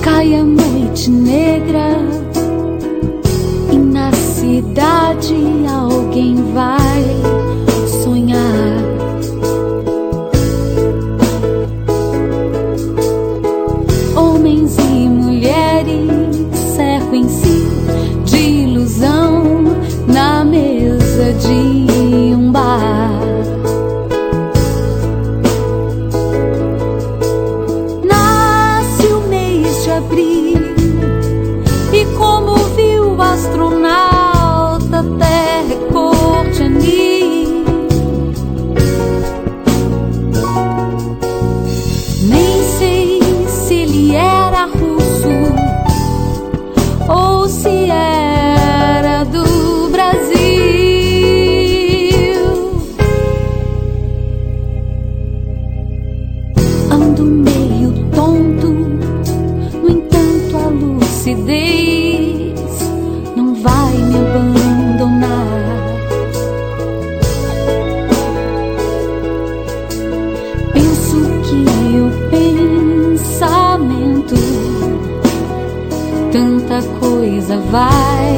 Cai a noite negra e na cidade alguém vai sonhar. Homens e mulheres cerquem-se de ilusão na mesa de um bar. Nasce o mês de abril e como viu o astronauta, terra é cor de anil. Nem sei se ele era russo ou se era do Brasil. Ando meio tonto, no entanto a lucidez não vai me abandonar. Penso que o pensamento tanta coisa vai.